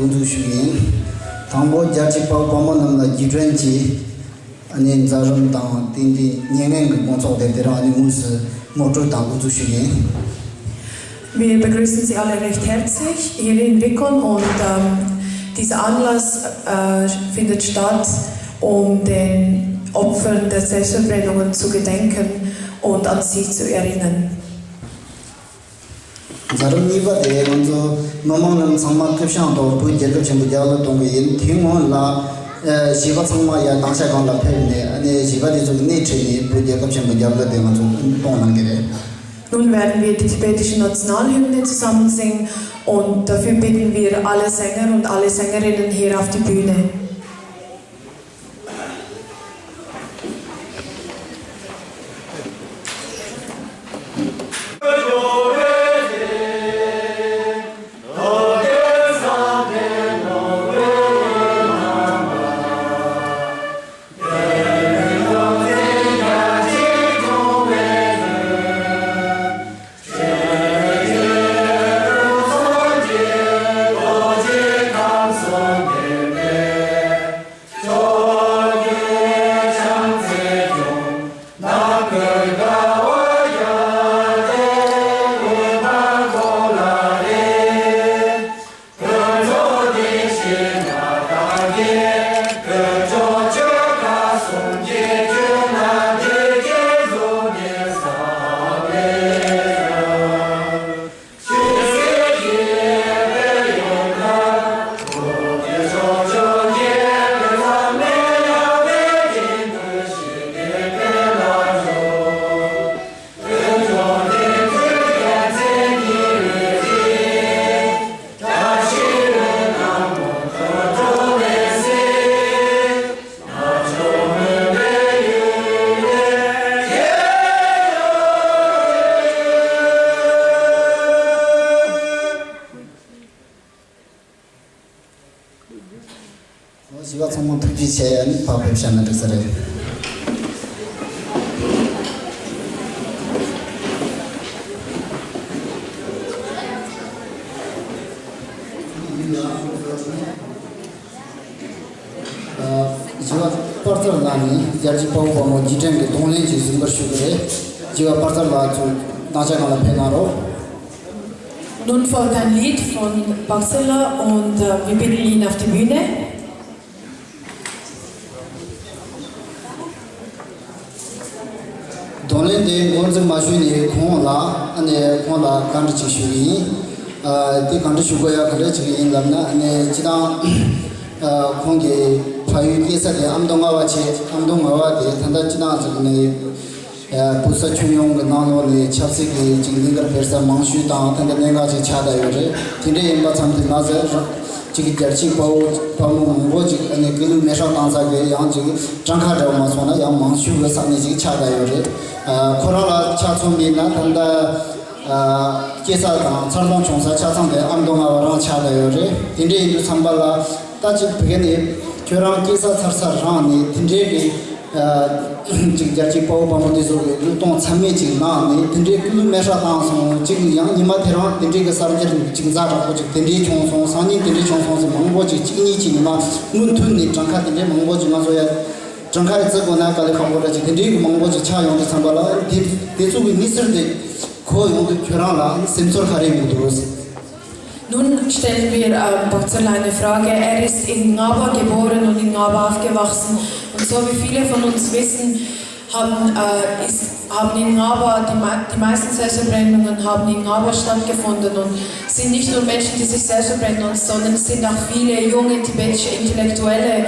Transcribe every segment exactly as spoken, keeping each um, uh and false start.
འཛུགས་ཞུ་གི་ཡིན། དང་པོ་རྒྱལ་གཅེས་དཔའ་བོ་དཔའ་མོ་རྣམས་ལ་རྗེས་དྲན་གྱི་ཨ་ནི་མཛད་རིམ་དང་ཏན་ཏན་མྱ་ངན་གྱི་དགོངས་རྫོགས་དེ་དེ་རང་ཨ་ནི་དངོས་སུ་ངོ་སྤྲོད་དང་འགོ་འཛུགས་ཞུ་གི་ཡིན། Wir begrüßen Sie alle recht herzlich hier in Rikon und ähm, dieser Anlass äh, findet statt, um den Opfern der Selbstverbrennungen zu gedenken und an sie zu erinnern. མཛད་རིམ་གཉིས་པ་དེ་ང་ཚོ་མི་མང་རྣམས་ཚང་མ་ཐུགས་བྱང་ཐོག་བོད་རྒྱལ་ཁབ་ཆེན་པོ་རྒྱལ་ལ་གཏོང་གི་ཡིན། དེའི་སྔོན་ལ་ཨ་གཞིས་པ་ཚང་མ་ཡར་སྡིངས་ཆ་སྒང་ལ་ཕེབས་ནས་ཨ་ནི་གཞིས་པ་དེ་ཚོ་གི་སྣེ་ཁྲིད་ནས་བོད་རྒྱལ་ཁབ་ཆེན་པོ་རྒྱལ་ལ་དེ་ང་ཚོ་གཏོང་གནང་གི་རེད། Nun werden wir die tibetische Nationalhymne zusammen singen und dafür bitten wir alle Sänger und alle Sängerinnen hier auf die Bühne. གཞིས་པ་ཚང་མ་ཐུགས་རྗེ་ཆེ། ཨ་ནི་ཕར་ཕེབས་བཞག་ན་འགྲིག་ས་རེད། གཞིས་པ་པར་ཙར་ལགས་ནས་རྒྱལ་གཅེས་དཔའ་བོ་དཔའ་མོ་རྗེས་དྲན་གྱི་གདོང་ལེན་ཅིག་གཟིགས་འབུལ་ཞུ་གི་རེད། གཞིས་པ་པར་ཙར་ལགས་ཚུར་སྡིངས་ཆ་སྒང་ལ་ཕེབས་གནང་རོགས། Nun folgt ein Lied von Baxela und äh, wir bitten ihn auf die Bühne. གདོང་ལེན་དེ་འགོ་འཛུགས་མ་ཞུས་ནས་ཁོང་ལ་ཨ་ནི་ཁོང་ལ་བཀའ་འདྲི་ཅིག་ཞུ་གི་ཡིན། ཨ་དེ་བཀའ་འདྲི་ཞུ་དགོས་ཡ་ག་འདྲ་ཅིག་ཡིན་ལབ་ན། ཨ་ནི་སྤྱིར་བཏང་ཨ་ཁོང་གི་ཕ་ཡུལ་སྐྱེས་ས་དེ་ཨ་མདོ་རྔ་བ་བྱས། ཨ་མདོ་རྔ་བ་དེ་ད་ལྟ་སྤྱིར་བཏང་ཅིག་ནས་ཨ་བོད་ས་ཁྱོན་ཡོངས་ཀྱི་ནང་ལོགས་ནས་ཆབ་སྲིད་ཀྱི་ཅིག་ལས་ཀ་སྤེལ་ས་མང་ཤོས་དང་ད་ལྟ་གནད་འགག་ཅིག་ཆགས་བསྡད་ཡོད་རེད། དེ་འདྲ་ཡིན་པ་ཙམ་དུ་ང་ཚོ་རང་ཅིག་རྒྱལ་གཅེས་དཔའ་བོ་དཔའ་མོ་མང་པོ་ཅིག་ཨ་ནི་སྐུ་ལུས་མེ་སྲེག་བཏང་ས་གི་ཡང་ཅིག་གྲངས་ཀ་འདྲ་བོ་མ་སོང་ན་ཡང་མང་ཤོས་ཀྱི་ས་གནས་ཅིག་ཆགས་བསྡད་ཡོད་རེད། ཨ་ཁོ་རང་ལ་ཆ་མཚོན་པ་ཡིན་ན་ད་ལྟ་ཨ་སྐྱེས་ས་དང་འཚར་ལོངས་བྱུང་ས་ཆ་ཚང་དེ་ཨ་མདོ་རྔ་བ་རང་ཆགས་བསྡད་ཡོད་རེད། དེ་འདྲ་ཡིན་དུས་ཙམ་པ་ལ་ད་ཅིག་བོད་ནས་ཁྱོད་རང་སྐྱེས་ས་འཚར་ས་རང་ནས་དེ་འདྲའི་གི་ཅིག་རྒྱལ་གཅེས་དཔའ་བོ་དཔའ་མོ་དེ་ཚོ་གི་བློས་གཏོང་ཚད་མེད་ཅིག་གནང་ནས་དེ་འདྲའི་སྐུ་ལུས་མེ་སྲེག་བཏང་སོང་། ཅིག་ཡང་ཉི་མ་དེ་རང་དེ་འདྲའི་གི་གསར་འགྱུར་ཅིག་ཛ་དྲག་པོ་ཅིག་དེ་འདྲའི་བྱུང་སོང་། སང་ཉིན་དེ་འདྲའི་བྱུང་སོང་ཟེར་མང་པོ་ཅིག་གཅིག་གཉིས་ཅིག་ཉི་མ་མུ་མཐུད་ནས་གྲངས་ཀ་དེ་འདྲའི་མང་པོ་ཅིག་ང་ཚོ་ཡ་གྲངས་ཀ་ཡི་རྩི་དགོས་ན་དཀའ་ལས་ཁག་པོ་འདྲ་ཅིག་དེ་འདྲའི་གི་མང་པོ་ཅིག་ཆགས་ཡོང་དུས་ཙམ་པ་ལ་དེ་དེ་ཚོ་གི་གནས་ཚུལ་དེ་གོ་ཡོང་དུས་ཁྱོད་རང་ལ་སེམས་ཚོར་ག་རེ་ཡོང་གི་འདུག Nun stellen wir ähm, Bakzal eine Frage. Er ist in Ngaba geboren und in Ngaba aufgewachsen. Und so wie viele von uns wissen, haben, äh, ist, haben in Ngaba, die, die meisten Selbstverbrennungen haben in Ngaba stattgefunden und sind nicht nur Menschen, die sich selbst verbrennen, sondern es sind auch viele junge tibetische Intellektuelle,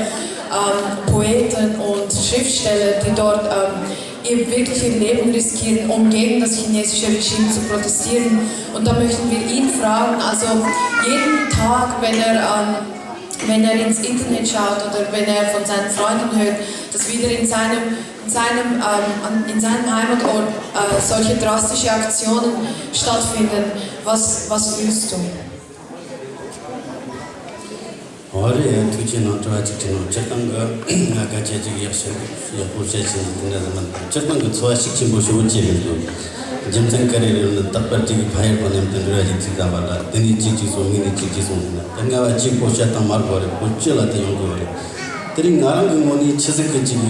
ähm, Poeten und Schriftsteller, die dort ähm, ihr wirklich ihr Leben riskieren, um gegen das chinesische Regime zu protestieren. Und da möchten wir ihn fragen, also jeden Tag, wenn er, ähm, wenn er ins Internet schaut oder wenn er von seinen Freunden hört, dass wieder in seinem, in seinem, ähm, in seinem Heimatort äh, solche drastische Aktionen stattfinden, was, was fühlst du? ཨོ་རེད། ཐུགས་རྗེ་གནང་། དྲི་བ་གཅིག་དྲིས་ནོ། སྤྱིར་བཏང་གི་ང་སྐད་ཆ་གཅིག་ཡག་ཤོས་ཡག་པོ་བཤད་ཤེས་ནི་དེ་འདྲ་ཟིག་མིན། སྤྱིར་བཏང་གི་ཚོར་བ་ཤུགས་ཆེན་པོ་ཞེ་པོ་སྐྱེས་ཡོད་འདུག་རྒྱུ་མཚན་ག་རེ་རེད་ན། རྟག་པར་གཅིག་གིས་ཕ་ཡུལ་པོ་མཉམ་དུ་འགྲུལ་བ་ཞིག་ཚིག་བཏང་བ་ལ། དེ་ནས་གཅིག་གཅིག་སོང་། ངས་ནས་གཅིག་གཅིག་སོང་ཟེར་ན། ད་ང་བ་གཅིག་པོ་བཤད་སྟངས་མ་དགོས་རེད། བོད་སྤྱི་ལ་དེ་ཡོང་དགོས་རེད། དེ་རིང་ང་རང་གི་ངོས་ནས་ཆི་ཟིག་གི་གཅིག་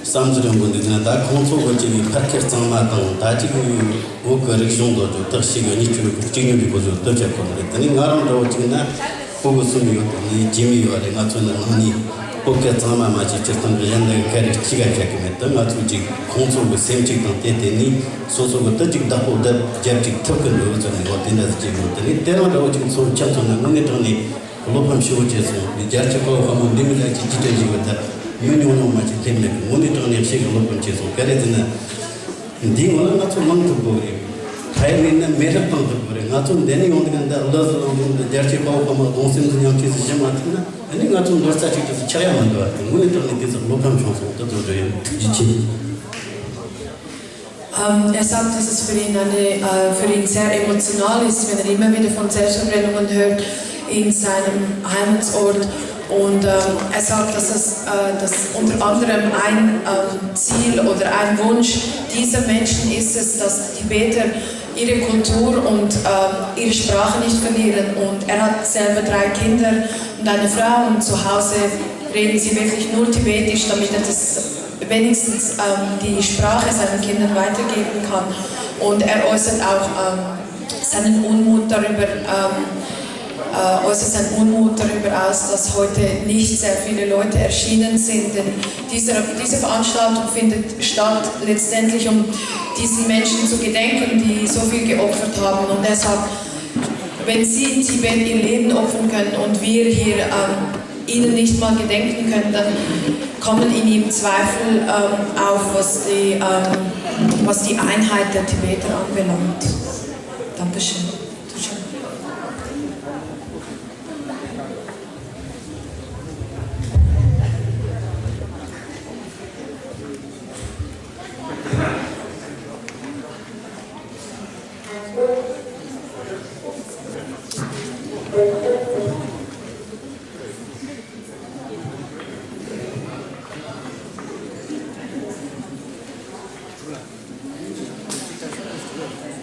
བསམ་ཚུལ་ཡོང་གི་འདུག་ཟེར་ན། ད་ཁོང་ཚོ་གི་གཅིག་ཕལ་སྐད་གཙང་མ་དང་། ད་གཅིག་བོད་ཀྱི་རིག་གཞུང་དང་ཅིག་བརྟག་ཞིབ་གི་གཉིས་ཆོས་གཅིག་མཉམ་གྱི་སྐོར་ཚོ་སྟོབས་ཆེ་ཁོ་ན་རེད། དེ་ནས་ང་རང་འདྲ་བོ་གཅིག་ན། སྤུ་གུ་གསུམ་ཡོད་དང་། ངའི་རྒྱུས་མེད་ཡོད་རེད། ང་ཚོ་ནི་ནང་ནས་བོད་སྐད་གཙང་མ་མ་བྱས། སྤྱིར་བཏང་གི་གཞན་དག་གི་སྐད་རིགས་གཅིག་ག་བཤད་གི་མེད། དེ་ང་ཚོ་གཅིག་ཁོང་ཚོ་གི་སེམས་གཅིག་དང་བལྟས་ཏེ་ནས། སོ་སོ་གི་དེ་གཅིག་བདག་པོ་བརྒྱབ་བརྒྱབ་ཅིག་ཐུབ་གི་འདུག་ཟེར་ནས། འོ་དེ་འདྲ་ཟིག་བྱེད་དགོས། དེ་ནས་དེ་རང་འདྲ་བོ་གཅིག་ཚོ་ཁྱེད་ཚོ་ནི་དངོས་གནས་དྲང་ནས་བློ་ཕམ་ཞེ་པོ་བྱས་སོང་། མི་རྒྱལ་སྤྱི་དཔའ་བོ་དཔའ་མོ་འདི་མི་ལ་ཅིག་ཅི་སྤྲད་ཅིག་ཡོད། ད་མི་ཉུང་ཉུང་མ་ཅིག་སླེབས་མེད་གི། དངོས་གནས་དྲང་ནས་ཞེ་གི་བློ་ཕམ་བྱས་སོང་། ག་རེ་ཟེར་ན། འདིའི་ངོ་ལ་ང་ཚོ་ལངས་ཐུབ་དགོས་རེད། ཕ་ཡུལ་ནས་ན་མེད་རབས་བཏང་ཐུབ་དགོས་རེད། ང་ཚོ་འདི་ནས་ཡོང་དུས་ཀ་འདི་ལ་སུ་ལངས་དགོས། འདི་རྒྱལ་སྤྱིའི་དཔའ་བོ་དཔའ་མོ་གདུང་སེམས་སུ་མཉམ་སྐྱེད་སུ་བྱེད་མ་ཐུབ་ན། ཨ་ནི་ང་ཚོ་འདོད་རྩ་གཅིག་ཏུ་ཆགས་ཡ་མི་འདུག་བ། དེ་དངོས་གནས་དྲང་ནས་དེ་ཚོ་བློ་ཕམ་བྱུང་སོང་། དེ་ཚོ་འདྲ་ཡིན། ཐུགས་རྗེ་ཆེ། Ähm, er sagt, dass es für ihn eine, äh, für ihn sehr emotional ist, wenn er immer wieder von Selbstverbrennungen hört in seinem Heimatort. Und, ähm, er sagt, dass es, äh, dass unter anderem ein, ähm, Ziel oder ein Wunsch dieser Menschen ist es, dass die Tibeter ihre Kultur und, ähm, ihre Sprache nicht verlieren. Und er hat selber drei Kinder und eine Frau und zu Hause reden sie wirklich nur Tibetisch, damit er das wenigstens, ähm, die Sprache seinen Kindern weitergeben kann. Und er äußert auch, ähm, seinen Unmut darüber, ähm, äh, äußert seinen Unmut darüber aus, dass heute nicht sehr viele Leute erschienen sind. Denn dieser, diese Veranstaltung findet statt, letztendlich um diesen Menschen zu gedenken, die so viel geopfert haben. Und er sagt, wenn sie in Tibet ihr Leben opfern können und wir hier, ähm, ihnen nicht mal gedenken können, dann kommen in ihm Zweifel, ähm, auf, was die, ähm, was die Einheit der Tibeter anbelangt. Dankeschön.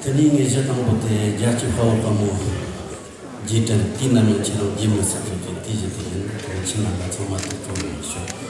དེ་ནས་ངས་གཞི་དང་པོ་དེ་རྒྱལ་སྤྱིའི་དཔའ་བོ་དཔའ་མོ་རྗེས་དྲན། དེའི་ནང་ནས་ཁྱེད་རང་རྗེས་མི་ཟིན་ཟེར་གྱི་དེ་བཞིན་དུ་ཡིན། དེ་ཁྱེད་རྣམ་པ་ཚང་མ་ཐུགས་སྤྲོ་བའི་ཞུ།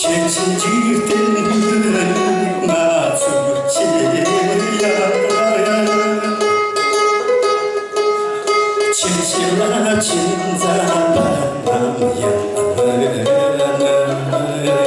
ཁྱེད་ཀྱི་འཇིག་རྟེན་འདིར་ང་ཚོས་ཅི་ཡང་། ཁྱེད་ཀྱི་ལ་ཁྱེད་མཛད་པ་ནམ་ཡང་མི་ནུས། ནམ་ཡང་མི་ནུས།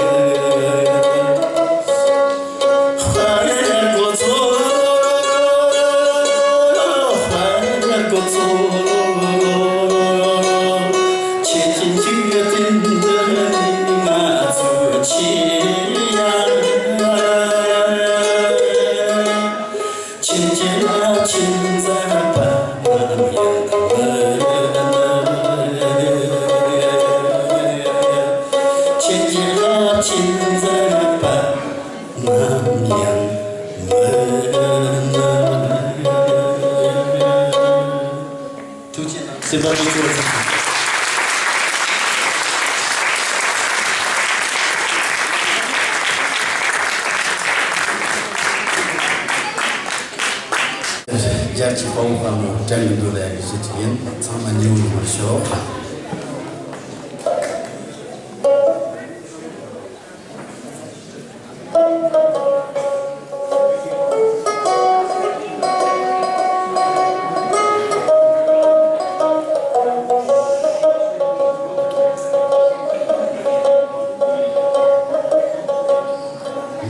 ཐུགས་རྗེ་གནང་། སེམས་པ་སྐྱིད་པོ་ཞིག་རྒྱལ་གཅེས་དཔའ་བོ་དཔའ་མོ་བཀྲ་ཤིས་འདུག་ལ་ཡག་གི་ཞིག་ཡིན། ཚང་མ་ཉེ་བོ་ཡོང་བར་ཤོག་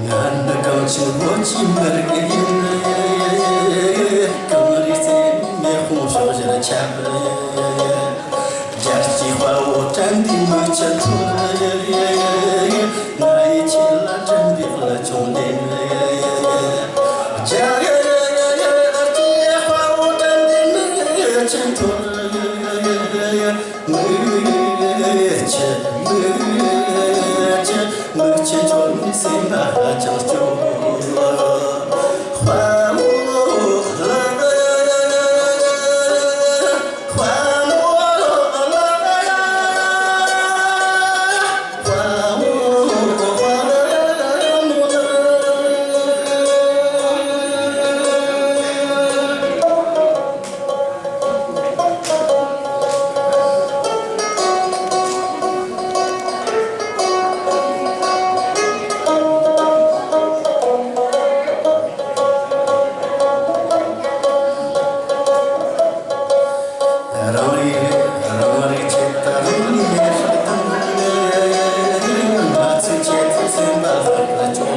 ང་ནི་གངས་ཅན་བོད་ཀྱི་མི་རིགས་ཡིན། གངས་རིའི་རྩེ་ནས་མེ་དཔུང་ཕྱོགས་བཞིར་ཁྱབ། རྒྱལ་གཅེས་དཔའ་བོ་བཀྲ་འདིའི་མིག་ཆུ་འཐོར། ང་ཡིས་ཁྱེད་ལ་དྲན་པའི་གླུ་ཆུང་འདེབས། རྒྱལ་གཅེས་དཔའ་བོ་བཀྲ་འདིའི་མིག་ཆུ་འཐོར། མིག་ཆུ་མིག་ཆུ་མིག་ཆུ་འཐོར་ནས་སེམས་པ་ཧ་ཅང་སྐྱོ། དཔའ་མོ་ལགས། རང་རེའི་རང་རེའི་ཆེད་དུ་རང་ལུས་མེར་བསྲེགས་བཏང་། ང་ཚོའི་ཆེད་དུ་སེམས་པ་ལྷག་པར་སྐྱོ།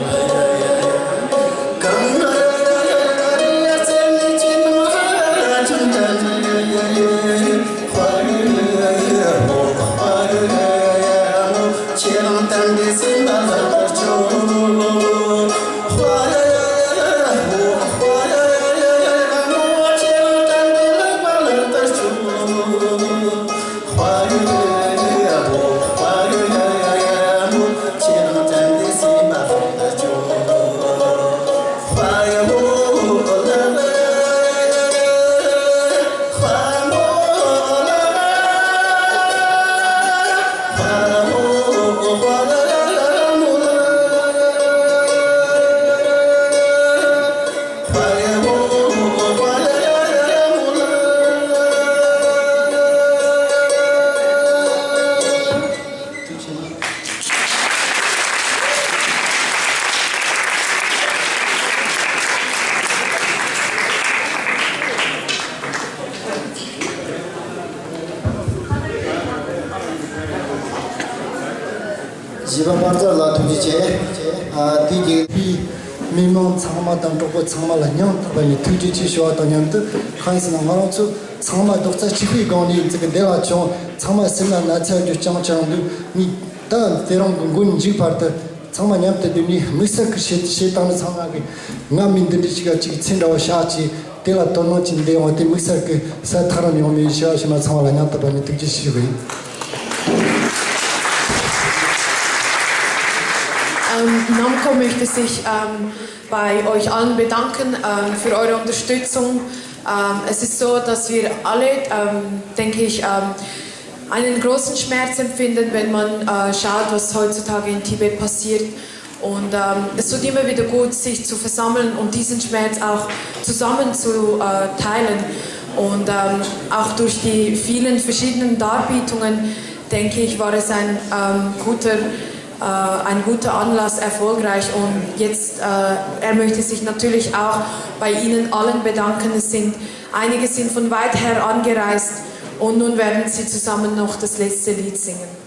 གང་ན་རྩེ་ནས་ཅི་ནུས་ཧ་ཅང་དྲན། ཁྱེད་རང་དམ་པའི་སེམས་པ་ལྷག་པར་སྐྱོ། བཞི་པ་དཔལ་འཛོམས་ལགས་ཐུགས་རྗེ་ཆེ། ཨ་དེ་རྗེས་པའི་མི་མང་ཚང་མ་དང་གྲོགས་པོ་ཚང་མ་ལ་སྙིང་ཐག་པ་ནས་ཐུགས་རྗེ་ཆེ་ཞུ་བ་དང་མཉམ་དུ། གང་ཡིན་ཟེར་ན་ང་རང་ཚོ་ཚང་མ་རྡོག་རྩ་གཅིག་པའི་སྒང་ནས་ཙི་གི་འདི་ལ་བྱུང་། ཚང་མ་སེམས་ལ་ན་ཚ་རྒྱུ་རྐྱང་རྐྱང་འདུག་ངས་ད་དེ་རིང་གི་མགོ་ནས་མཇུག་བར་དུ་ཚང་མ་མཉམ་དུ་སྡོད་ནས་དམིགས་བསལ་གྱི་བྱེད་བྱེད་སྟངས་ནི་ཚང་མ་གི་ང་མི་འདི་འདྲ་ཞིག་ག་ཅིག་ཚེ་འདྲ་བོ་བཞག་ཅིག་དེ་ལ་དོ་སྣང་ཅིག་འདི་ཡོང་བ་དེ་དམིགས་བསལ་གྱི་གསལ་ཐག་རིང་ཡོང་མེད་ཞེས་པ་ཞིག་མ་ཚང་མ་ལ་སྙིང་ཐག་པ་ནས་ཐུགས་རྗེ་ཆེ་ཞུ་གི་ཡིན། Ähm, Namco möchte sich ähm, bei euch allen bedanken ähm, für eure Unterstützung. Ähm, es ist so, dass wir alle, ähm, denke ich, ähm, einen großen Schmerz empfinden, wenn man äh, schaut, was heutzutage in Tibet passiert. Und ähm, es tut immer wieder gut, sich zu versammeln und diesen Schmerz auch zusammen zu äh, teilen. Und ähm, auch durch die vielen verschiedenen Darbietungen, denke ich, war es ein ähm, guter äh, ein guter Anlass, erfolgreich. Und jetzt, äh, er möchte sich natürlich auch bei Ihnen allen bedanken. Es sind, einige sind von weit her angereist und nun werden sie zusammen noch das letzte Lied singen.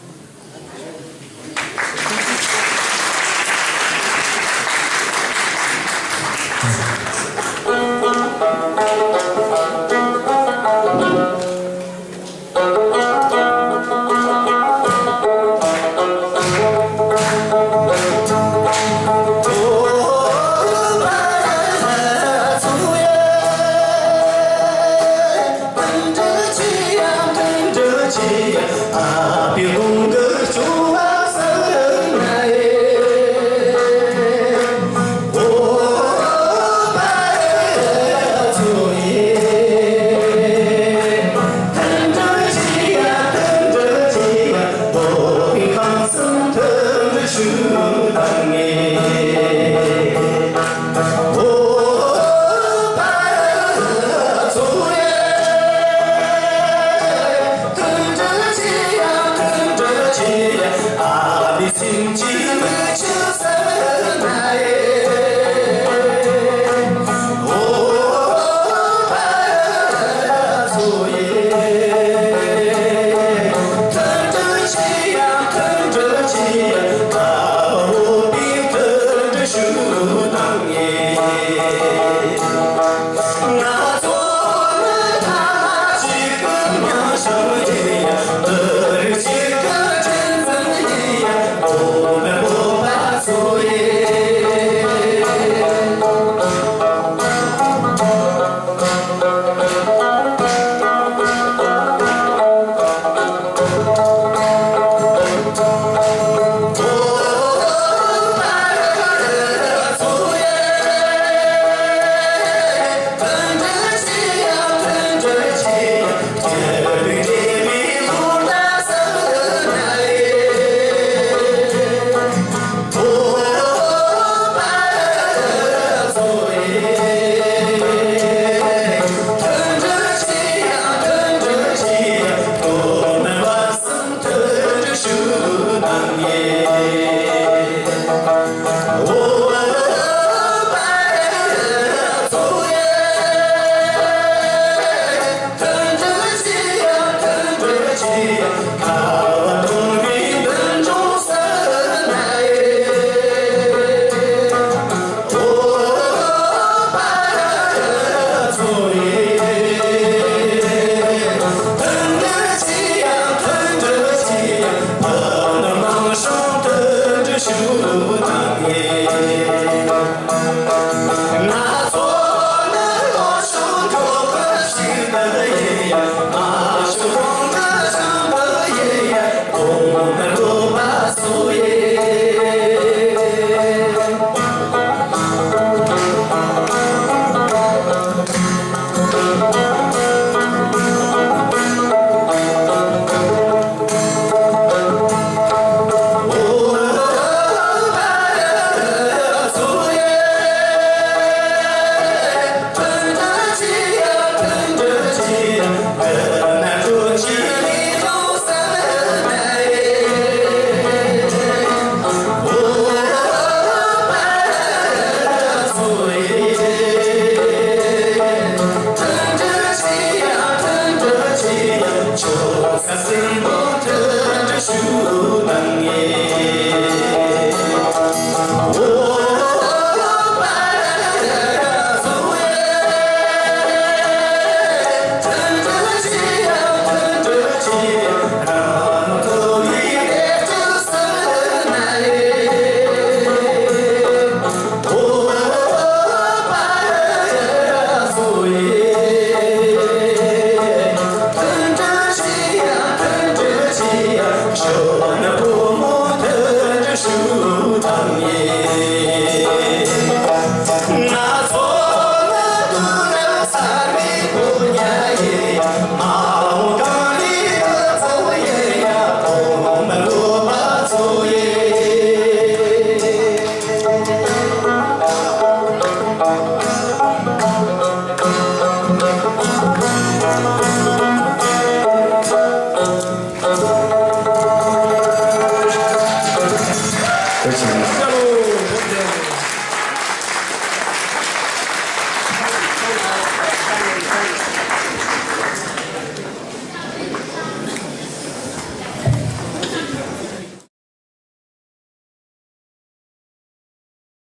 ཐུགས་རྗེ་ཆེ།